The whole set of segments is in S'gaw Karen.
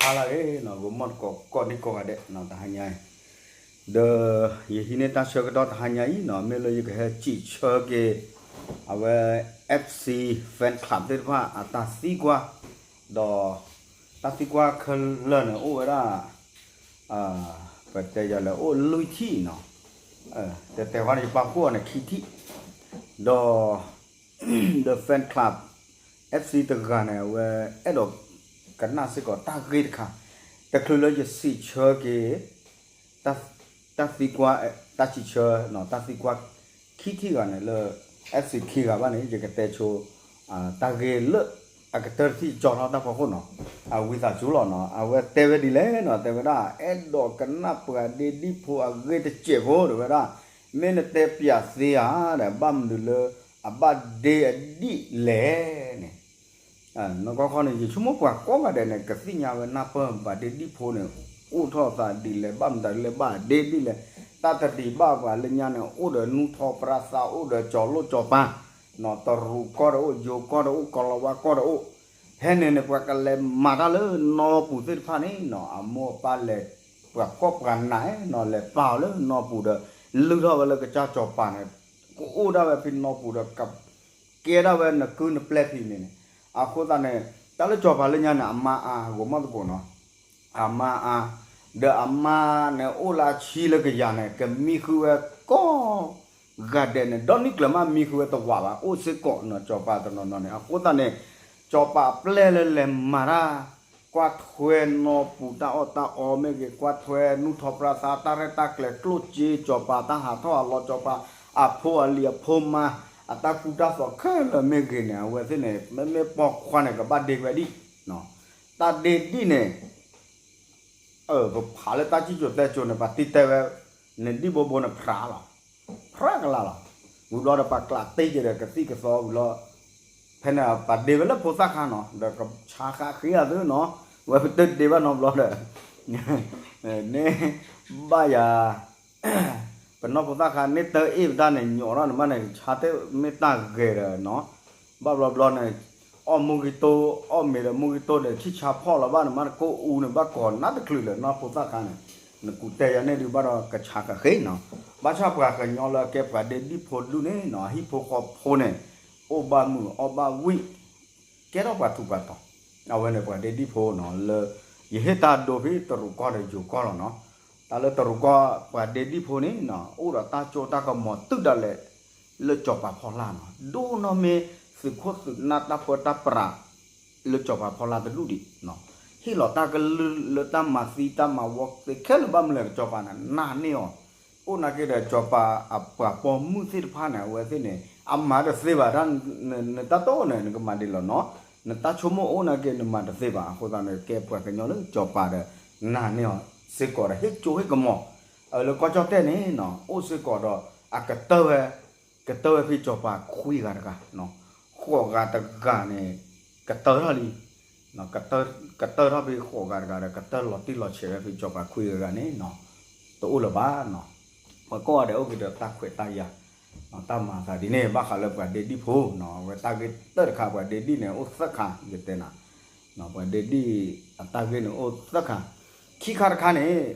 ဟါလၢအဂ့ၤနီၤ, ဂီၤမီၢ်သကိးကိးဒံကိးဂၤဒဲးနီၤ, တဟါညါအံၤ ဒီးယဟံးန့ၢ်တၢ်ဆၢကတီၢ်တဟါညါအံၤနီၤ, မ့ၢ်လၢယကဟဲစံးဆၢက့ၤ အဝဲ FC Fan Club သ့ၣ်တဖၣ်အတၢ်သံကွၢ်, ဒီးတၢ်သံကွၢ်ခဲလၢာ်န့ၣ် အိၣ်ဝဲဒၣ် ပတဲယၤလဲၣ် အိၣ်လွံၢ်ထံၣ်နီၤ, တဲတဲဝဲန့ၣ် ယပာ်ဖှိၣ်အီၤန့ၣ် ခံထံၣ်, ဒီး ဒီး Fan Club FC တဂၤန့ၣ် အဝဲအဲၣ်ဒိးကနၣ်စ့ၢ်ကီးတၢ်ဂ့ၢ်တခါ, တချုးလၢယစံးဆၢက့ၤ တၢ်သံကွၢ်, တၢ်စံးဆၢ, တၢ်သံကွၢ်ခံထံၣ်ဂၤန့ၣ်လၢ FC ခံဂၤဘၣ်န့ၣ် ယကတဲဆိ တၢ်ဂ့ၢ်လၢအကတၢၢ်တထံၣ်ကၠီထီၣ်တၢ်ဖီခိၣ်နီၤ, အဝံသးစူၤလီၤနီၤ, အဝဲတဲဝဲဒ်လဲၣ်နီၤ, တဲဝဲဒၣ် အဲၣ်ဒိးကနၣ်ပှၤဒ့ဒံၣ်ဖိအဂ့ၢ်တစဲးဖိတဲဝဲဒၣ်, မ့ၢ်နတဲပၠးသ့ဧါဒီး ဘၣ်မနုၤလၢအဘၣ်ဒ့အဒံၣ်လဲၣ်န့ၣ် နီၢ်ကီၢ်ခီန့ၣ် ယဆိကမိၣ်ပှၤကိးဂၤဒဲးန့ၣ် ကသ့ၣ်ညါဝဲနၢ်ပၢၢ်ပှၤဒ့ဒံၣ်ဖိန့ၣ် အိၣ်ထီၣ်သးဒ်လဲၣ် ဘၣ်မတၤဒ်လဲၣ် ဘၣ်ဒ့ဒ်လဲၣ်, တၢ်တဒံးဘၣ်ပှၤလၢညါန့ၣ် အိၣ်ဒီးနူၢ်ထီၣ်ပြၢသး အိၣ်ဒီးကၠီၤလိၣ်ကၠီၤပၤ, တရူးကီၢ်တအိၣ် ယိၤကီၢ်တအိၣ် ကီၤလၤဝါကီၢ်တအိၣ်, ဖဲန့ၣ်န့ၣ် ပှၤကလဲၤမၤတၢ်လၢနီၢ်ပူၤသ့ၣ်တဖၣ်န့ၣ်နီၤ, အမိၢ်အပၢ်လဲၤ ပှၤဖှီၣ်ပှၤနးနီၤ လဲၤပာ်အီၤလၢနီၢ်ပူၤဒီး လုၢ်ထီၣ်ဝဲလၢကစၢ်ကၠီၤပၤန့ၣ် ကအိၣ်ဒၣ်ဝဲဖဲနီၢ်ပူၤဒီး ကကဲဒၣ်ဝဲနကုနပျဲၢ်ဖဲန့ၣ်န့ၣ်, အဃိသတးန့ၣ် တၢ်လၢကၠီၤပၤလၢညါန့ၣ် အမါအါ ဂီၤမီၢ်သကိးနီၤ, အမါအါ, ဒီးအမါန့ၣ် အိၣ်လၢအဆံလၢကယၤန့ၣ် ကမံဃုာ်ဝဲကိးဂၤဒဲးန့ၣ် ဒီနံၣ်ကျၢၤမးမံဃုာ်ဝဲတဝးဘၣ် အိၣ်စ့ၢ်ကီးနီၤ ကၠီၤပၤတနီၤနီၤန့ၣ်, အဃိသတးန့ၣ် ကၠီၤပၤအပျဲၢ်လၢလဲၤမၤတၢ် ကွၢ်ထွဲနီၢ်ပူၤတၢ်အီၣ်တၢ်အီမ့ၢ်ဂ့ၤ, ကွၢ်ထွဲနူၢ်ထီၣ်ပြၢသး တၢ်ရဲၣ်တၢ်ကျဲၤ ကျိၣ်စ့ ကၠီၤပၤတၢ်ဟးထီၣ်ဟးလီၤ ကၠီၤပၤအဖိအလံၤအဖိမါ အတၢ်ကူတၢ်သိးခဲလၢာ်မ့ၢ်ဂ့ၤန့ၣ် အဝဲသ့ၣ်န့ၣ် မ့မ့ၢ်ပိာ်ခွါန့ၣ် ကဘၣ်ဒ့ဝဲဒံၣ်, တၢ်ဒ့ဒံၣ်န့ၣ် ပဖးလၢတၢ်စံၣ်စိၤတဲစိၤန့ၣ် ပှၤတံၢ်တဲဝဲ နဒံၣ်ဘိဘိန့ၣ် ဖြးလီၤ, ဖြးကလါလီၤ, ဝံၤဘျီဒီးပှၤကျးတ့ၢ်က့ၤဒီး ကသံၣ်ကသီဝံၤလီၤ, ဖဲန့ၣ်ပှၤဒ့ဝဲလၢဖိသၣ်ခါနီၤ ဒီးကဆါဃးဃ့အသုနီၤ, ဝဲပတဒ့ဘၣ်နီတဘျီဒီး န့ၣ် ဘၣ်ယၤ ပနီၢ်ဖိသၣ်ခါန့ၣ် တၢ်အ့ၣ်ပတၢ်န့ၣ် ညိးထီၣ်န့ၣ်မးန့ၣ် ဆါတ့ၢ်မ့ၢ်တၢ်ဂဲၤဒီးနီၤ, ဘၣ်ဘျီဘျီန့ၣ် အီၣ်မူဂံၢ်တိၢ် အီၣ်မ့ၤဒီးမူဂံၢ်တိၢ်ဒီး ထံၣ်ဆါဖီၣ်လီၤဘၣ်န့ၣ်မး နကိၢ်အူန့ၣ် ဘၣ်ကိးနါတချုးလၢၤ နီၢ်ဖိသၣ်ခါန့ၣ်, နကူၣ်တဲယၤန့ၣ်ဒုး ဘၣ်ဒီးကဆါဃးဃ့နီၤ, ဘၣ်ဆၣ်ပှၤကညီလၢကဲပှၤဒ့ဒံၣ်ဖိဒူၣ်န့ၣ်နီၤ အဟံၣ်ဖိဃီဖိန့ၣ် အိၣ်ဘၣ်မုာ်အီၣ်ဘၣ်ဝံၣ် ကဲထီၣ်ပှၤထူးပှၤတီၤ, အဝဲန့ၣ်ပှၤဒ့ဒံၣ်ဖိနီၤ လၢ ယဟ့ၣ်တၢ်ဒိဖဲတရူးကီၢ်ဒီးယိၤကီၢ်လီၤနီၤ, တၢ်လၢတရူးကီၢ် ပှၤဒ့ဒံၣ်ဖိန့ၣ်နီၤ အိၣ်ဒီးတၢ်စိတၢ်ကမီၤတုၤဒၣ်လဲာ် လၢကၠီၤပၤဖီလာ်နီၤ, ဒိၣ်နီၢ်မ့ၢ်သုးခိၣ်သုးနၢ်တၢ်ပၢတၢ်ပြး လၢကၠီၤပၤဖီလာ်တဒူၣ်ဒံးနီၤ, ဟ့ၣ်လီၤတၢ်ကလုၢ်လၢတၢ်မၤသံတၢ်မၤဝီသ့ခဲလၢာ် ဘၣ်မနုၤလဲၣ် ကၠီၤပၤန့ၣ် နာ်န့ၢ်အီၤ, အိၣ်နာ်က့ဒီး ကၠီၤပၤအပှၤပိာ်မုၣ်သ့ၣ်တဖၣ်န့ၣ် အဝဲသ့ၣ်န့ၣ် အမၤတသ့ဘၣ် တၢ် နတၢ်တိၢ်န့ၣ် နကမၤဒ်လဲၣ်နီၤ, နတၢ်ဆိကမိၣ်အိၣ်နာ်က့ နမၤတသ့ဘၣ်, အဃိသတးန့ၣ် ကဲပှၤကညီလၢကၠီၤပၤဒီး နာ်န့ၢ်အီၤစ့ၢ်ကီးဒီး ဟ့ၣ်ကၠိဟ့ၣ်ကမီၤ, အလၢကီၢ်ကၠီၣ်တဲၣ်န့ၣ်နီၤ အိၣ်စ့ၢ်ကီးဒီး အကတၢၢ်ဝဲ ကတၢၢ်ဝဲဖဲကၠီၤပၤခွံဂၤတဂၤ, ဃိးဂၤတဂၤန့ၣ် ကတၢၢ်ထီၣ်လံ ကတၢၢ်ထီၣ်ဖဲဃိးဂၤတဂၤဒီး ကတၢၢ်လီၤတံၢ်လီၤဆဲးဝဲဖဲကၠီၤပၤခွံဂၤဂၤန့ၣ်နီၤ, တအိၣ်လၢၤဘၣ်နီၤ, ပှၤကိးဂၤဒဲးအိၣ်က့ၤဒီးတၢ်ခွဲးတၢ်ယာ်, တၢ်မၤသးဒ်န့ၣ် ဘၣ်ဃးလၢပှၤဒ့ဒံၣ်ဖိနီၤ, အဝဲတၢ်ဂ့ၢ်တၢၢ်တခါ ပှၤဒ့ဒံၣ်န့ၣ် အိၣ်သၢခါ ယတဲနၤ, ပှၤဒ့ဒံၣ်အတၢ်ဂ့ၢ်န့ၣ်အိၣ်သၢခါ, ခံခါတခါန့ၣ်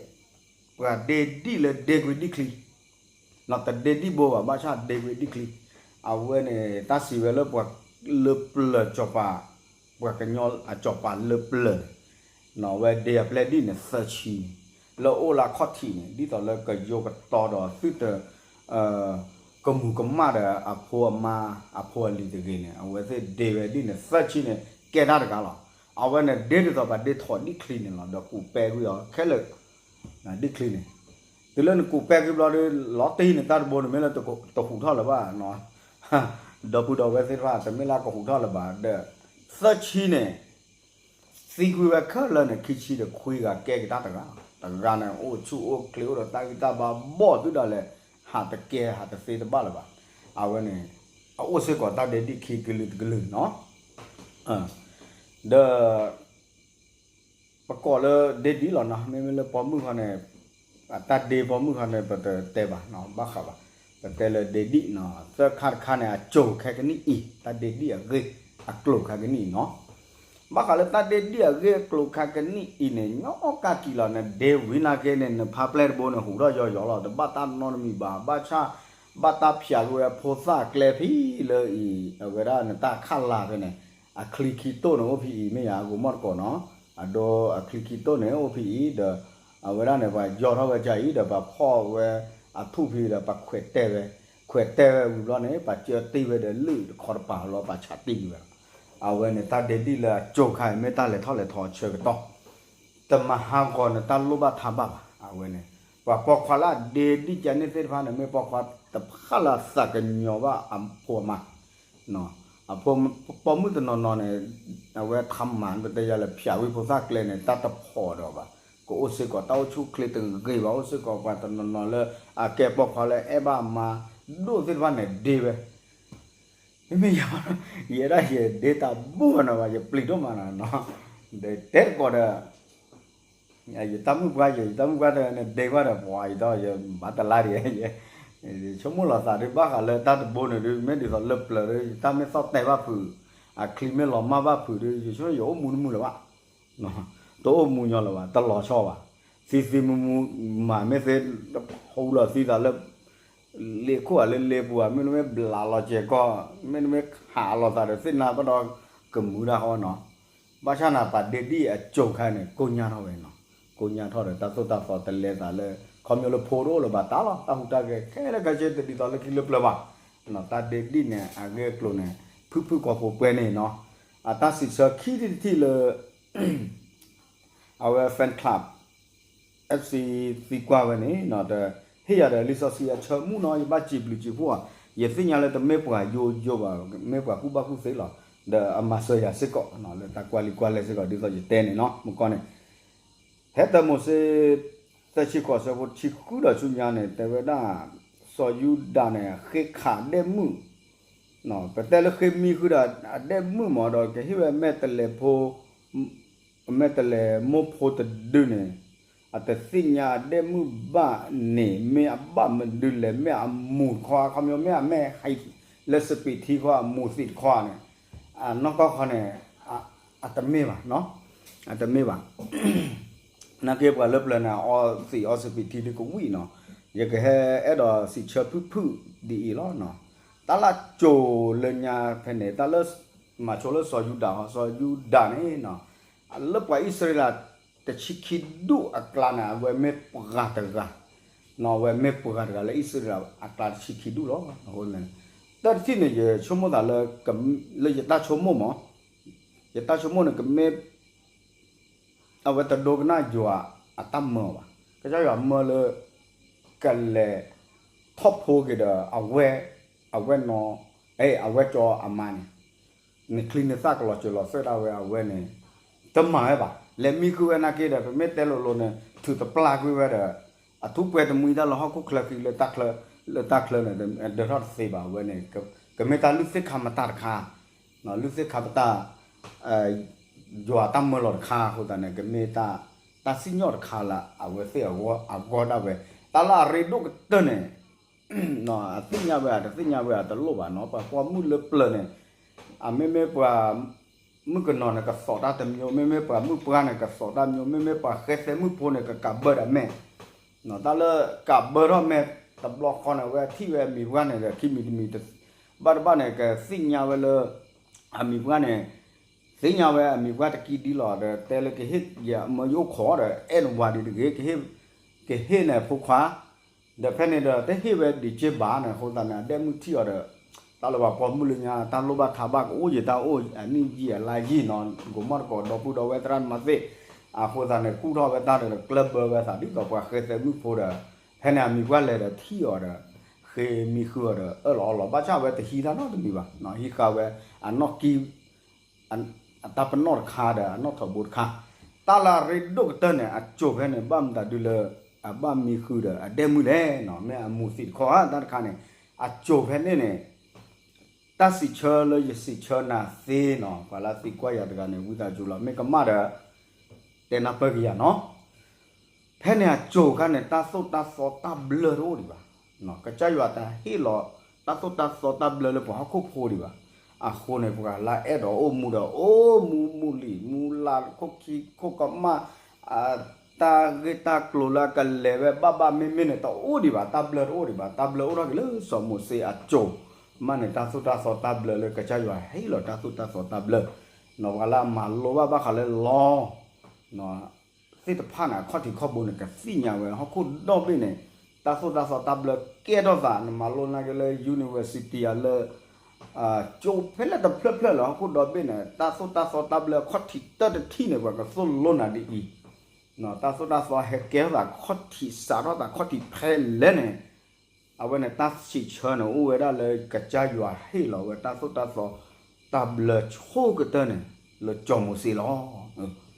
ပှၤဒ့ဒံၣ်လၢဒ့ကွံာ်ဒံၣ်ချံ နီၤ တဒ့ဒံၣ်ဘိဘၣ် ဘၣ်ဆၣ်ဒ့ကွံာ်ဒံၣ်ချံ, အဝဲန့ၣ် တၢ်စံးဝဲလၢပှၤလၢပျၢၤကၠီၤပၤ, ပှၤကညီအကၠီၤပၤလၢပျၢၤ, နီၤ အဝဲဒ့အပျဲၢ်ဒံၣ်န့ၣ်သၢဆံန့ၣ်, လၢအိၣ်လၢခီၣ်ထံးန့ၣ် ဒ်သိးလၢကယိကတီဒီးသုတ ကမူၤကမၣ်ဒီးအဖိအမါ အဖိအလံၤတဂ့ၤန့ၣ် အဝဲသ့ၣ်ဒ့ဝဲဒ်န့ၣ်သၢဆံန့ၣ် ကဲတၢ်တဂၤလီၤ. အဝဲန့ၣ်ဒ့ဒ်သိးပှၤဒ့ထိးဒံၣ်ချံန့ၣ်လီၤ ဒီးကူးပဲကွံာ်အီၤခဲလၢာ်, ဒံၣ်ချံန့ၣ်, တုၤလၢနကူးပဲကွံာ်ဘျီဒီး လီၤတံၢ်န့ၣ်တၢ်တဘိန့ၣ် မ့ၢ်လၢတဟူးထီၣ်လၢၤဘၣ်, ဒီပုၢ်ဒီဝဲၢ်သ့ၣ်တဖၣ် တမ့ၢ်လၢကဟူးထီၣ်လၢၤဘၣ်ဒီး သၢဆံန့ၣ် သံကွံာ်ဝဲခဲလၢာ်န့ၣ် ခံဆံဒီးခွံဂၤကဲက့ၤတၢ်တဂၤ, တဂၤန့ၣ် အိၣ်ဆူၣ်အိၣ်ချ့အိၣ်ဒီးတၢ်ဂံၢ်တၢ်ဘါဘီၣ်သုဒၣ်လဲာ်, ဟးတကဲဟးတသ့တဘၣ်လၢၤဘၣ်. အဝဲန့ၣ် အအိၣ်စ့ၢ်ကီးတၢ်ဒ့ဒံၣ်ခံကလုာ်တကလုာ်နီၤ, ဒီး ပကိးလၢဒ့ဒံၣ်လီၤနီၤ, မ့မ့ၢ်လၢပိာ်မုၣ်ခီန့ၣ် အတၢ်ဒ့ပိာ်မုၣ်ခီန့ၣ် ပတတဲဘၣ်နီၤ ဘၣ်ဃးဘၣ်, ပတဲလၢဒ့ဒံၣ်နီၤ, သၢခါတခါန့ၣ် အကျိၤခဲကနံၣ်အံၤ တၢ်ဒ့ဒံၣ်အဂ့ၢ် အကျိၤခဲကနံၣ်အံၤနီၤ, ဘၣ်ဃးလၢတၢ်ဒ့ဒံၣ်အဂ့ၢ်အကျိၤခါကနံၣ်အံၤန့ၣ် ညီကၢ်ကံၤလီၤန့ၣ် ဒ့ဝံၤနာ်က့န့ၣ် နဖါပျဲၢ်တဘိန့ၣ် ဟူးထီၣ်ယီၤယီၤလီၤ တဘၣ်တၢ်နီတမံၤဘၣ် ဘၣ်ဆၣ် ဘၣ်တၢ်ဖျးကွံာ်ဝဲဖိသၣ်ကျဲဖဲလၢအံၤ အဝဲဒၣ်နတၢ်ခးလၢ်ဖဲန့ၣ် အချံခံတိၢ်န့ၣ်အိၣ်ဖဲအံၤ မ့ၢ်ယၤအဂီၤမီၢ်တကိးနီၤ အဒိအချံခံတိၢ်န့ၣ်အိၣ်ဖဲအံၤ ဒီး အဝဲဒၣ်န့ၣ် ပှၤယီၢ်ထီၣ်ဝဲကအံၤ ဒီးပှၤဖီၣ်ဝဲအထူၣ်ဖဲဒီး ပှၤခွဲးတဲာ်ဝဲ ခွဲးတဲာ်ဝဲဝံၤဘျီန့ၣ် ပှၤကၢတ့ၢ်ဝဲဒီးလၢၢ်တခီတပၤလီၤ ပှၤဆးတ့ၢ်ကွံာ်ဝဲလီၤ. အဝဲန့ၣ်တၢ်ဒ့ဒံၣ်လၢအကိၤခါအံၤ မ့ၢ်တၢ်လဲၤထီၣ်လဲၤထီအဆၢကတီၢ် တမၤဟးဂီၤနတၢ်လိၣ်ဘၣ်ထးဘၣ်ဘၣ် အဝဲန့ၣ် ပှၤပိာ်ခွါလၢအဒ့ဒံၣ်ကန့ၣ်သ့ၣ်တဖၣ်န့ၣ် မ့ၢ်ပိာ်ခွါတဖၣ်လၢအသးကညီၤဘၣ်အဖိအမါ အဖိ ပိာ်မုၣ်တနီၤနီၤန့ၣ် အဝဲထးမၤ ပတဲယၤလၢဖၠးဝံဖိသၣ်ကျဲန့ၣ် တၢ်တဖီၣ်ဒီးဘၣ် ကအိၣ်စ့ၢ်ကီးတၢ်အိၣ်ဆူၣ်အိၣ်ချ့တဂ့ၤဘၣ် အိၣ်စ့ၢ်ကီးပှၤတနီၤနီၤလၢ အကဲပိာ်ခွါလၢအဲၣ်ဘၣ်အမါ ဒိၣ်သ့ၣ်တဖၣ်န့ၣ်ဒ့ဝဲ မ့မ့ၢ်ယၤ ယဲဒၣ်ယဒ့တၢ်ဘူၣ်ဘၣ်နီၤဘၣ် ယပျံၤဒိၣ်မးနီၤနီၤ ဒီးတဲတကိးဒီး ယတၢ်မုၣ်ပှၢ်ယဲ ယတၢ်မုၣ်ပှၢ်တဂၤန့ၣ် ဒ့ကွၢ်ဒီး ပှၤယတီယဘၣ်တလါဒံး ယဆိကမိၣ်လီၤသးဒ်ဘၣ်ဃးလၢ တၢ်တဘိန့ၣ်ဒ် မ့ၢ်ဒ်သိးလၢပျၢၤဒီး ယတၢ်မ့ၢ်သီၣ်တဲာ်ဘၣ်ဖုး အချံမ့ၢ်လီၤမၢ်ဘၣ်ဖုးဒီး ယဆိကမိၣ်ယအိၣ်မူတမုာ်လၢၤဘၣ် တအိၣ်မူညီလၢၤဘၣ် တလီၤဆီဘၣ် သံသံမူမူ မၤမ့ၢ်သ့ ဟူလီၤသံသးလၢ လ့ခိၣ်ဧါလၢလ့ပူၤဧါ မ့တမ့ၢ်ဘျးလီၤစဲၤကီၢ် မ့တမ့ၢ်ဟးလီၤသးဒီးသ့ၣ်နါဘၣ်ဒီး ကမုာ်တၢ်ဃီနီၤ ဘၣ်ဆၣ်နၤပာ်ဒ့ဒံၣ်အကိၤခါန့ၣ် ကိညၢ်ထီၣ်ဝဲနီၤ ကိညၢ်ထီၣ်ဒီးတၢ်သိၣ်တၢ်သီတလဲသးလၢ ခီဖျိလၢဖိတအိၣ်လၢၤဘၣ်တၢ်လီၤ တၢ်ဟူးတၢ်ဂဲၤခဲလၢာ်ခဲဆ့တဒ်သိးလၢခံလၢပျၢၤဘၣ် တၢ်ဒ့ဒံၣ်န့ၣ် အဂ့ၢ်အကျိၤန့ၣ် ဖုၣ်ဖုၣ်ကိာ်ဖိပှဲၤန့ၣ်နီၤ အတၢ်စံးဆၢခံထံၣ်တထံၣ်လၢ အဝဲ fan club FC သံကွၢ်ဝဲန့ၣ် ဟ့ၣ်ယၤဒီးလံာ်စီဆှံအဆၢမုၢ်နီၤ ယဘၣ်စံးဘျုးစံးဖှိၣ်ဧါ ယသ့ၣ်ညါလၢတမ့ၢ်ပှၤယိယိဘၣ် မ့ၢ်ပှၤကူၣ်ဘၣ်ကူၣ်သ့လီၤ ဒီးအမၤစၢၤယၤစ့ၢ်ကီး လၢတၢ်ကွၢ်လံာ်ကွၢ်လဲၢ်စ့ၢ်ကီး ဒ်သိးယတဲန့ၣ်နီၤ မုၢ်ကီၢ်န့ၣ် ဖဲတၢမိၤၡ့ သၢဆံဃိး ဆၢဖိတဆံဃုဒီးဆူညါန့ၣ် တဲဝဲဒၣ် စီၤယူဒၤန့ၣ် ဃ့ခးဒဲၣ်မုၣ် ပတဲလၢဃ့မံဃုာ်ဒီးအဒဲၣ်မုၣ်မးဒီး ကဟ့ၣ်ဝဲမဲာ်တဲးလဲးဖိ မဲာ်တဲးလဲးမိၢ်ဖိတဒုန့ၣ် အတသ့ၣ်ညါအဒဲၣ်မုၣ်ဘၣ်န့ၣ် မ့ၢ်အဘၣ်မနုၤလဲၣ် မ့ၢ်အမူၤတခီ အခီပညီ မ့ၢ်အမဲာ်ဟံးလၢစပံးထံခီ အမူၤသံးတခီန့ၣ် အနီၢ်ကီၢ်ခီန့ၣ် အတမ့ၢ်ဘၣ်နီၤ အတမ့ၢ်ဘၣ် နာ်က့ပှၤလၢပျၢၤန့ၣ် အီသံးအီစပံးထံဒ်ကဝံၣ်နီၤ ယကဟဲအဲၣ်ဒိးစံးဆၢဖုၣ်ဖုၣ်ဒ်အံၤလီၤနီၤ တၢ်လၢအကိၤလၢညါဖဲန့ၣ် တၢ်လၢ မၤဆိလၢစီၤယူဒၤ စီၤယူဒၤန့ၣ်နီၤ လၢပှၤအံၣ်စရ့လး တဆံခံဒူၣ်အကျါန့ၣ် အဝဲမ့ၢ်ပှၤတဂၤ နီၤ အဝဲမ့ၢ်ပှၤတဂၤလၢအံၣ်စရ့လးအကျါတဆံခံဒူၣ်လီၤ အဃိန့ၣ် တၢ်တထံၣ်န့ၣ် ယဆိကမိၣ်သးလၢ လၢယတၢ်ဆိကမိၣ်မး ယတၢ်ဆိကမိၣ်န့ၣ် ကမ့ၢ် အဝဲတဒိကနၣ်ယွၤအတၢ်မၢဘၣ်. ကစၢ်ယွၤမၢလၢ ကလဲၤထီၣ်ဖိက့ၤဒီး အဝဲ အဝဲနီၤ အဲ အဝဲကၠီအမါန့ၣ် နချံနသၣ်ကလီၤစၢၤလီၤသွဲၣ်ဒၣ်ဝဲအဝဲန့ၣ် တမၤဝဲဘၣ်. လဲၤမံဃုာ်ဝဲနာ်က့ဒီး ပမ့ၢ်တဲလိၤလိၤန့ၣ် ထုးတပျၢ်ကွံာ်ဝဲဒီး အထူးပှဲၤတမှံတၢ်လၢဟီၣ်ခိၣ်ချၢခံလၢတၢ်ချၢ လၢတၢ်ချၢန့ၣ် ဒၢးထီၣ်တသ့ဘၣ်. အဝဲန့ၣ် ကမ့ၢ်တၢ်လုၢ်သ့ၣ်ခါမတၢ်တခါ လုၢ်သ့ၣ်ခါပတၢ် ယွၤတၢ်မၢလီၤတခါအဃိသတးန့ၣ် ကမ့ၢ်တၢ် တၢ်စံၣ်ညီၣ်တခါလၢအဝဲသ့ၣ်အဂီၢ်ဒၣ်ဝဲ တၢ်လၢအရ့ဒိၣ်ကတၢၢ်န့ၣ် အသ့ၣ်ညါဝဲဧါ တသ့ၣ်ညါဝဲဧါ တလိၣ်ဘၣ်နီၤ. ပှၤပိာ်မုၣ်လၢပျၢၤန့ၣ် အမ့မ့ၢ်ပှၤ မုၣ်ကနီၤန့ၣ် ကသိးတၢ်တမျိုး, မ့မ့ၢ်ပှၤမုၣ်ပှၢ်န့ၣ် ကသိးတၢ်မျိုး, မ့မ့ၢ်ပှၤဃဲသဲမုၣ်ဖိန့ၣ် ကကးဘၢဒီးမဲာ် တၢ်လၢကးဘၢထီၣ်မဲာ်တဘျီဃီန့ၣ် အဝဲထံၣ်ဝဲအမံၤပှၢ်န့ၣ်ဒီး ခံမံၤတမံၤ ဘၣ်တဘၣ်န့ၣ် ကသ့ၣ်ညါဝဲလၢ အမံၤပှၢ်န့ၣ် သ့ၣ်ညါဝဲအမံၤပှၢ်တကံဒံလီၤ. ဒီးတဲလၢကဟ့ၣ်ယၤမၢယအိၣ်ခိးဒီး အဲၣ်နဝၤဒံးတဂ့ၤ, ကဟ့ၣ်န့ၣ်ဖိခွါ ဒီးဖဲန့ၣ်ဒီး တဟ့ၣ်ဝဲဒံးက့ဘၣ်န့ၣ် အဃိသတးန့ၣ် အဒဲၣ်မုၣ်ထံၣ်အီၤဒီး တၢ်လၢပှၤပိာ်မုၣ်လၢညါ တၢ်လိၣ်ဘၣ်ထးဘၣ် ကအိၣ်ယံၤတၢ်အိၣ်အနံၣ်ယံာ်အလါယံာ်နီၤ, ကိးမီၣ်တကိးဒီပုၢ်ဒီဝဲၢ်သရၣ်သမါသ့ၣ်, အဃိသတးန့ၣ် ကူၣ်ထီၣ်ဝဲတၢ်ဒီး ကျၢၢ်ဘၢဝဲသးဒ်သိးပှၤဃဲသဲမုၣ်ဖိဒီး ဖဲန့ၣ်အမံၤပှၢ်လဲၤဒီးထံၣ်အီၤဒီး ဃ့မံဃုာ်အီၤဒီး အၢၣ်လီၤအီလီၤ, ဘၣ်ဆၣ်ဝဲတဟံးတၢ်နီတမံၤဘၣ်, ဟံးဃာ်ဝဲအနီၢ်ကံ အတၢ်ပနီၣ်တခါဒီး အနီၣ်ထိးဘိတခါ, တၢ်လၢအရ့ဒိၣ်ကတၢၢ်န့ၣ် အစိၤဖဲန့ၣ် ဘၣ်မတၤဒုလၢ အဘၣ်မံဃုာ်ဒီးအဒဲၣ်မုၣ်လဲၣ်နီၤ, မ့ၢ်အမူၤသံးတခီဧါ တၢ်တခါန့ၣ်, အစိၤဖဲန့ၣ်န့ၣ် တၢ်စံးဆၢလၢယစံးဆၢနၤသ့နီၤ, ပှၤလၢသံကွၢ်ယၤတဂၤန့ၣ် ဝံသးစူၤလီၤ, မ့ၢ်ကမၣ်ဒီး တဲနၢ်ပၢၢ်က့ၤယၤနီၤ. ဖဲန့ၣ်အစိၤခါန့ၣ် တၢ်သိၣ်တၢ်သီတၢ်ဘျၢတအိၣ်ဒံးဘၣ်. ကစၢ်ယွၤတဟ့ၣ်လီၤ တၢ်သိၣ်တၢ်သီတၢ်ဘျၢလၢပှၤဟီၣ်ခိၣ်ဖိဒံးဘၣ်. အဃိန့ၣ် ပှၤလၢအဲၣ်ဒိးအိၣ်မူဒီးအိၣ်မူ မူလံာ်မူလၢ် ခိၣ်ခံခိၣ်ကမၣ် တၢ်ဂ့ၢ်တၢ်ကျိၤလၢအကလဲၤဝဲဘၣ်ဘၣ်မ့မ့ၢ်န့ၣ် တအိၣ်ဒံးဘၣ်, တၢ်ဘျၢတအိၣ်ဒံးဘၣ်, တၢ်ဘျၢအိၣ်ထီၣ်က့ၤလၢစီၤမိၤၡ့အစိၤမးန့ၣ် တၢ်သိၣ်တၢ်သီတၢ်ဘျၢလၢကစၢ်ယွၤဟ့ၣ်လီၤတၢ်သိၣ်တၢ်သီတၢ်ဘျၢ, ပှၤလၢအမၤလိဘၣ်ဘၣ်ဃးလၢလီ သ့ၣ်တဖၣ်န့ၣ် အခီၣ်ထံးခီၣ်ဘိန့ၣ် ကသ့ၣ်ညါဝဲ ဟီၣ်ခိၣ်ဒီဘ့ၣ်န့ၣ် တၢ်သိၣ်တၢ်သီတၢ်ဘျၢကဲထီၣ်သး နမၤလိနာ်က့လၢ university အလၢ ကၠိဖဲလဲၣ်တဖျၢၣ်ဖျၢၣ်လၢဟီၣ်ခိၣ်ဒီဘ့ၣ်န့ၣ် တၢ်သိၣ်တၢ်သီတၢ်ဘျၢအခီၣ်ထံးတၢတထံၣ်န့ၣ် ပှၤကသိၣ်လိနၤဒ်အံၤ, တၢ်သိၣ်တၢ်သီဟဲကဲထီၣ်သး ခီၣ်ထံးစးထီၣ်သးခီၣ်ထံးဖဲလဲၣ်န့ၣ် အဝဲန့ၣ်တၢ်စံးဆၢန့ၣ် အိၣ်ဝဲဒၣ်လၢကစၢ်ယွၤဟ့ၣ်လီၤဝဲတၢ်သိၣ်တၢ်သီတၢ်ဘျၢဆိကတၢၢ်န့ၣ် လၢစီၤမိၤၡ့လီၤ.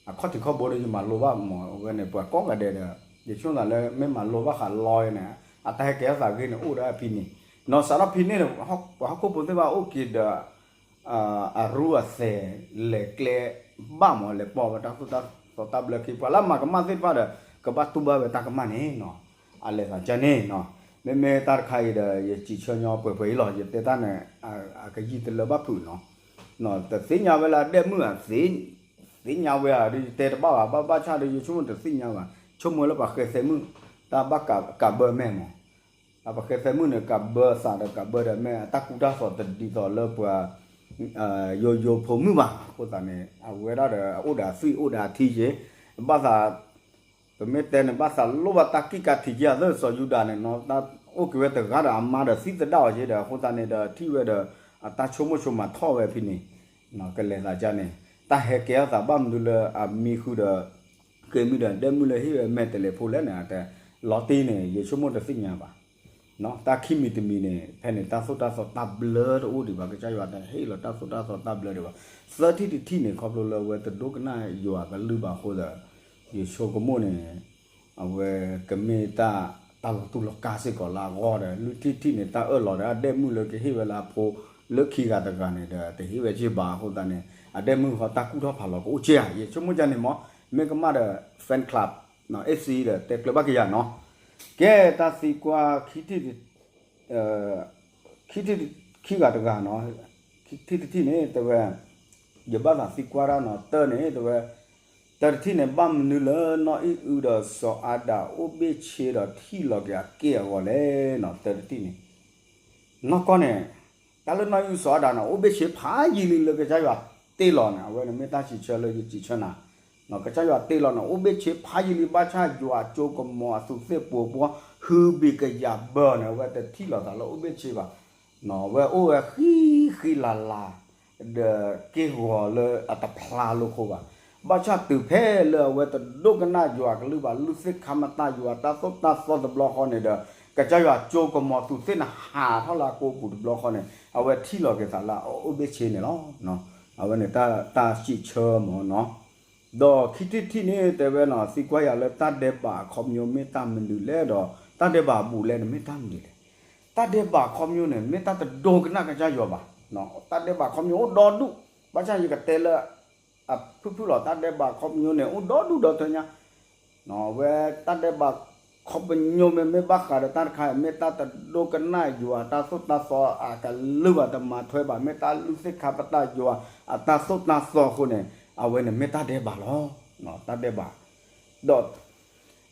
အခီၣ်ထံးခီၣ်ဘိဒီးယမၤလိဘၣ်မး အဝဲန့ၣ် ပှၤကိးဂၤဒဲးဒီး ယဆိကမိၣ်သးလၢမ့ၢ်မၤလိဘၣ်ဃးလီန့ၣ် အတၢ်ဟဲကဲထီၣ်သးဂ့ၢ်န့ၣ် အိၣ်ဒၣ်ဖဲန့ၣ်, နီၢ်စးထီၣ်ဖဲန့ၣ်န့ၣ် ပှၤဟီၣ်ခိၣ်ဖိသ့ၣ်တဖၣ်အိၣ်က့ၤဒီး အရူအသဲး လဲၤကျဲဘၣ်မး လဲၤပိာ်ဝဲတၢ်သိၣ်တၢ်သီတၢ်ဘျၢခံ ပှၤလၢအမၤကမၣ်သ့ၣ်တဖၣ်ဒီး ကဘၣ်တူၢ်ဘၣ်ဝဲတၢ်ကမၣ်န့ၣ်နီၤ, အလဲၤသးကန့ၣ်နီၤ, မ့မ့ၢ်တၢ်တခါအံၤဒီး ယစံးဆၢညီပှဲၤပှဲၤအံၤလီၤ ယတဲတၢ်န့ၣ် အကယံာ်တလၢဘၣ်ဖုးနီၤ, တသ့ၣ်ညါဝဲလၢအဒဲၣ်မုၣ်ဧါ သ့ၣ်ညါဝဲဧါဒီး ယတဲတဘၣ်ဘၣ် ဘၣ်ဘၣ်ဆၣ်ဒီး ယဆိကမိၣ်တသ့ၣ်ညါဘၣ် ဆိကမိၣ်လၢပှၤဃဲသဲမုၣ် တၢ်ဘၣ်ကးဘၢမဲာ်မး ပှၤဃဲသဲမုၣ်န့ၣ် ကးဘၢသးဒီးကးဘၢဒီးမဲာ် အတၢ်ကူတၢ်သိးတဒ်သိးလၢပှၤ ယိယိဖိမုၣ်ဘၣ် အဃိသတးန့ၣ် အဝဲဒၣ်ဒီး အအိၣ်ဒီးအသွံၣ်အိၣ်ဒီးအထံက့ၤ ဘၣ်သး ပမ့ၢ်တဲန့ၣ် ဘၣ်သးလိၣ်ဘၣ်တၢ်ကံၣ်ကးထံးက့ၤအသး စီၤယူဒၤန့ၣ် အိၣ်က့ၤဝဲတဂၤဒီးအမါဒီးသံသဒၣ်အီၤက့ၤဒီး အဃိသတးန့ၣ်ဒီး ထံၣ်ဝဲဒီး အတၢ်ဆိကမိၣ်ဆိကမးထီၣ်ဝဲဖဲန့ၣ် ကလဲၤသးကန့ၣ် တၢ်ဟဲကဲထီၣ်သးဘၣ်မနုၤလၢအမံဃုာ်ဒီး ဃ့မုၢ်ဒီးဒဲၣ်မုၣ်လၢဟ့ၣ်ဝဲမဲာ်တလဲၤဖိလဲၣ်န့ၣ် အတဲလီၤတံၢ်န့ၣ် ယဆိကမိၣ်တသ့ၣ်ညါဘၣ် တၢ်ခံမံၤတမံၤန့ၣ် ဖဲန့ၣ်တၢ်သိၣ်တၢ်သီတၢ်ဘျၢတအိၣ်ဒံးဘၣ် ကစၢ်ယွၤတဟ့ၣ်လီၤတၢ်သိၣ်တၢ်သီတၢ်ဘျၢဒံးဘၣ် သၢထံၣ်တထံၣ်န့ၣ် ခီဖျိလၢအဝဲတဒိကနၣ်ယွၤကလုၢ်ဘၣ်အဃိဒီး ယဆိကမိၣ်န့ၣ် အဝဲကမ့ၢ်တၢ် တၢ်လီၤတူၢ်လီၤကာ်စ့ၢ်ကီးလၢအဂီၢ်ဒီး လွံၢ်ထံၣ်တထံၣ်န့ၣ် တၢ်အၢၣ်လီၤဒီးအဒဲၣ်မုၣ်လၢကဟ့ၣ်ဝဲလၢအဖိလၢခံဂၤတဂၤန့ၣ်ဒီး တဟ့ၣ်ဝဲက့ၤဘၣ်အဃိသတးန့ၣ် အဒဲၣ်မုၣ်ဃီတၢ်ကူၣ်ထီၣ်ဖးလီၤကအိၣ်က့ၤဧါ ယဆိကမိၣ်ကန့ၣ်မး မ့ၢ်ကမၣ်ဒီး fan club အ့ၣ်စံဒီး တဲကျၢၤဘၣ်က့ၤယၤနီၤ ကဲတၢ်သံကွၢ်ခံထံၣ် ခံထံၣ်ခံဂၤတဂၤနီၤ ထံၣ်တထံၣ်န့ၣ် တဲဝဲ ယဘၣ်သးသံကွၢ်တၢ်နီၤ တၢ်န့ၣ် တဲဝဲ တၢ်တထံၣ်န့ၣ် ဘၣ်မနုၤလၢနီၢ်အံၣ်အုဒီးစီၤအၤဒၣ်အိၣ်ဘ့ၣ်ဆ့ဒီးထံၣ်လီၤက့ၤအက့ၢ်အဂီၤလဲၣ်နီၤ တၢ်တထံၣ်န့ၣ် နီၢ်ကီၢ်န့ၣ် တၢ်လၢနီၢ်အံၣ်အုစီၤအၤဒၣ်န့ၣ် အိၣ်ဘ့ၣ်ဆ့ဖးယံာ်လံလၢကစၢ်ယွၤတ့လီၤန့ၣ် အဝဲန့ၣ်မ့ၢ်တၢ်စံးဆၢလၢယစံးဆၢနၤ ကစၢ်ယွၤတ့လီၤန့ၣ် အိၣ်ဘ့ၣ်ဆ့ဖးယံာ်လံ ဘၣ်ဆၣ်ယွၤကၠိကမီၤအသူးသ့ၣ်ပှိၤပှီၢ် ဟုဘံၣ်ကယၤဘၢန့ၣ် အဝဲတထံၣ်လိာ်သးလၢအိၣ်ဘ့ၣ်ဆ့ဘၣ် အဝဲအိၣ်ဝဲဃံဃံလၤလၤ ဒီးက့ၢ်ဂီၤလၢအတဖျါလၢခိဘၣ်. ဘၣ်ဆၣ်တုၤဖဲလၢအဝဲတဒိကနၣ်ယွၤကလုၢ်ဘၣ် လုၢ်သ့ၣ်ခါမတၢ်ယွၤတၢ်သိၣ်တၢ်သီတဘျီဃီန့ၣ်ဒီး ကစၢ်ယွၤကၠိကမီၤသူးသ့ၣ်န့ၣ်ဟးထီၣ်လၢအကိာ်ပူၤတဘျီဃီန့ၣ် အဝဲထံၣ်လီၤက့ၤသးလၢအအိၣ်ဘ့ၣ်ဆ့န့ၣ်လီၤ. အဝဲန့ၣ်တၢ်စံးဆၢမ့ၢ်နီၤ ဒီးခံထံၣ်တထံၣ်န့ၣ် တဲဝဲနီၤ သံကွၢ်ယၤလၢတၢ်ဒဲးဘးအခီပညီမ့ၢ်တၢ်မနုၤလဲၣ်ဒီး တၢ်ဒဲးဘးအဘူးအလဲန့ၣ်မ့ၢ်တၢ်မနုၤလဲၣ်. တၢ်ဒဲးဘးအခီပညီန့ၣ် မ့ၢ်တၢ်တဒိကနၣ်ကစၢ်ယွၤဘၣ်. တၢ်ဒဲးဘးအခီပညီအိၣ်ဒီဒူၣ်, ဘၣ်ဆၣ်ယကတဲလၢ အဖုၣ်ဖုၣ်လီၤ တၢ်ဒဲးဘးအခီပညီန့ၣ် အိၣ်ဒီဒူၣ်ဒီထၢညါ အဝဲတၢ်ဒဲးဘးအခီပညီမ့ၢ်မ့ၢ်ဘၣ်ဃးဒီးတၢ်တခါ မ့ၢ်တၢ်တဒိကနၣ်ယွၤတၢ်သိၣ်တၢ်သီအကလုၢ်ဘၣ် တမၤထွဲဘၣ် မ့ၢ်တၢ်လုၢ်သ့ၣ်ခါပတၢ်ယွၤအတၢ်သိၣ်တၢ်သီအဃိန့ၣ် အဝဲန့ၣ်မ့ၢ်တၢ်ဒဲးဘးလီၤ. တၢ်ဒဲးဘး ဒီး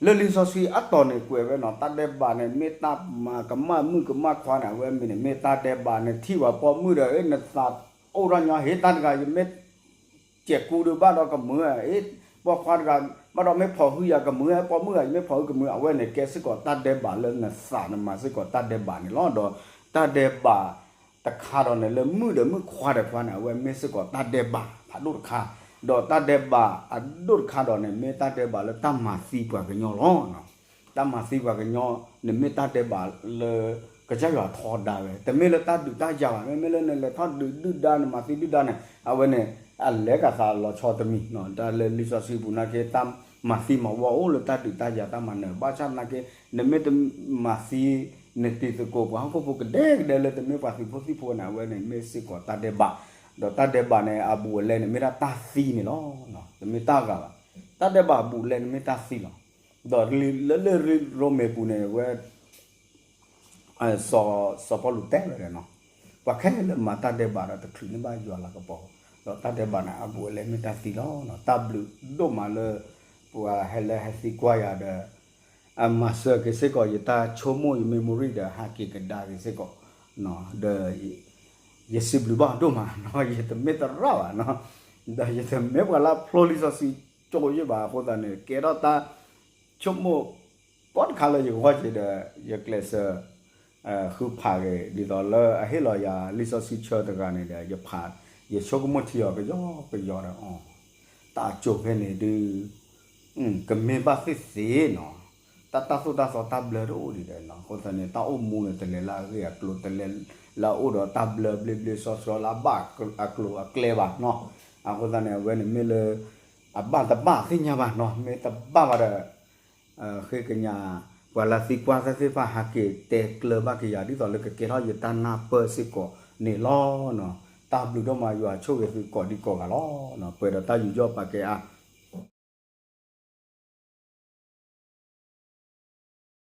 လၢလံာ်စီဆှံအတီၢ်န့ၣ်ကွဲးဝဲနီၤ တၢ်ဒဲးဘးန့ၣ် မ့ၢ်တၢ်မၤကမၣ်မုၣ်ကမၣ်ခွါန့ၣ် အဝဲမ့ၢ်န့ၣ် မ့ၢ်တၢ်ဒဲးဘးန့ၣ် ထံၣ်ဝဲပိာ်မုၣ်ဒီး နသးအိၣ်ထီၣ်ညီ ဟ့ၣ်တၢ်တဂၤ ယမ့ၢ် ကဲးကူဒီးဘၣ်ဒီးကမုာ် ပိာ်ခွါတဂၤ ဘၣ်ဒီးမ့ၢ်ဖီၣ်ဟုယၤကမုာ် ပိာ်မုၣ်ဂၤ ယမ့ၢ်ဖီၣ်ဟုကမုာ် အဝဲန့ၣ်ကဲစ့ၢ်ကီးတၢ်ဒဲးဘးလၢနသးနမၤစ့ၢ်ကီးတၢ်ဒဲးဘးန့ၣ်လီၤ. ဒီးတၢ်ဒဲးဘးတခါဒီးန့ၣ် လၢမုၣ်ဒီးမုၣ်ခွါဒီးခွါန့ၣ် အဝဲမ့ၢ်စ့ၢ်ကီးတၢ်ဒဲးဘးဖးဒိၣ်တခါ, ဒီးတၢ်ဒဲးဘးအဒိၣ်တခါဒီးန့ၣ် မ့ၢ်တၢ်ဒဲးဘးလၢတၢ်မၤသံပှၤကညီလီၤ. တၢ်မၤသံပှၤကညီန့ၣ်မ့ၢ်တၢ်ဒဲးဘးလၢ ကစၢ်ယွၤထီဒါဝဲ တမ့ၢ်လၢတၢ်ဒုးတၢ်ယၤဘၣ် မ့မ့ၢ်လၢနလဲၤထီၣ်ဒုးဒုၣ်ဒါ နမၤသံဒုၣ်ဒါန့ၣ် အဝဲန့ၣ် အလဲၤကသးလီၤဆီတမံၤ တၢ်လၢလံာ်စီဆှံပူၤနာ်က့ တၢ်မၤသံမၤဝီအိၣ်လၢတၢ်ဒုးတၢ်ယၤတၢ်မၤနၢၤ ဘၣ်ဆၣ်သနာ်က့ နမ့ၢ်တမၤသံ နတံၤသကိးပှၤဟီၣ်ခိၣ်ဖိကဒဲကဒဲလၢတမ့ၢ်ပှၤသုးဖိသံၣ်ဖိန့ၣ် အဝဲန့ၣ်မ့ၢ်စ့ၢ်ကီးတၢ်ဒဲးဘး, ဒီးတၢ်ဒဲးဘးန့ၣ် အဘူးအလဲန့ၣ် မ့ၢ်ဒၣ်တၢ်သံန့ၣ်လီၤ. တမ့ၢ်တၢ်ဂၤဘၣ်, တၢ်ဒဲးဘးအဘူးအလဲန့ၣ်မ့ၢ်တၢ်သံလီၤ. ဒီးလၢလံာ်ရိမ့ၤပူၤန့ၣ် အဝဲ စီၤပီလူးတဲဝဲဒၣ်နီၤ, ပ ပှၤခဲလၢာ်မၤတၢ်ဒဲးဘးဒီးတချုးန့ၢ်ဘၣ်ယွၤလၤကပီၤ, ဒီးတၢ်ဒဲးဘးန့ၣ် အဘူးအလဲမ့ၢ်တၢ်သံလီၤ. တၢ်ဘျုးဒိၣ်မးလၢ ပှၤဟဲလၢဟဲသံကွၢ်ယၤဒီး အမၤစၢၤက့ၤစ့ၢ်ကီး ယတၢ်ဆိကမိၣ်ယ memory ဒီးဟးက့ၤကဒါက့ၤစ့ၢ်ကီး, ဒီး ယစံးဘျုးဘၣ်ဒိၣ်မးနီၤ, ယတမ့ၢ်သရၣ်ဘၣ်နီၤ, ဒီးယတမ့ၢ်ပှၤလၢအဖျိလံာ်စီဆှံကၠိယဲၢ်ဘၣ်အဃိသတးန့ၣ် ကဲထီၣ်တၢ်ဆိကမိၣ် ကိးတခါလၢယဂီၢ်က့ၤဒီး ယကျဲးစၢး ဃုဖးက့ၤ ဒ်သိးလၢအဟ့ၣ်လီၤယၤလံာ်စီဆှံဆၢတဂၤန့ၣ်ဒီး ယဖး ယဆိကမိၣ်ထံအီၤကယီကယီဒီး တၢ်အစိၤဖဲန့ၣ်ဒုး ကမ့ၢ်ဘၣ်သ့ၣ်သ့ၣ်နီၤ, တၢ်တၢ်သိၣ်တၢ်သီတၢ်ဘျၢတအိၣ်ဒံးဒီးနီၤ, အဃိသတးန့ၣ် တၢ်အိၣ်မူန့ၣ် တလဲၤလၢအဂ့ၢ်အကျိၤ တလဲၤလၢအအိၣ်ဒီးတၢ်ဘျၢဘျ့ဘျ့ဆှီဆှီလၢအဘၣ်အကျိၤအကျဲဘၣ်နီၤ, အဃိသတးန့ၣ် အဝဲန့ၣ်မ့ၢ်လၢ အဘၣ်တဘၣ်သ့ၣ်ညါဘၣ်နီၤ, မ့ၢ်တဘၣ်ဘၣ်ဒီး ဃ့ကညး ပှၤလၢသံကွၢ်သ့ၣ်တဖၣ်ဟးက့ၤတဲကျၢၤဘၣ်က့ၤယၤ ဒ်သိးလၢကကဲထီၣ်ယတၢ်နၢ်ပၢၢ်စ့ၢ်ကီးန့ၣ်လီၤ. တၢ်ဘျုးဒိၣ်မး ယွၤဆိၣ်ဂ့ၤသုကိးဒံကိးဂၤလီၤ. ပှဲၤဒီးတၢ်ယူးယီၣ်ပာ်ကဲအါ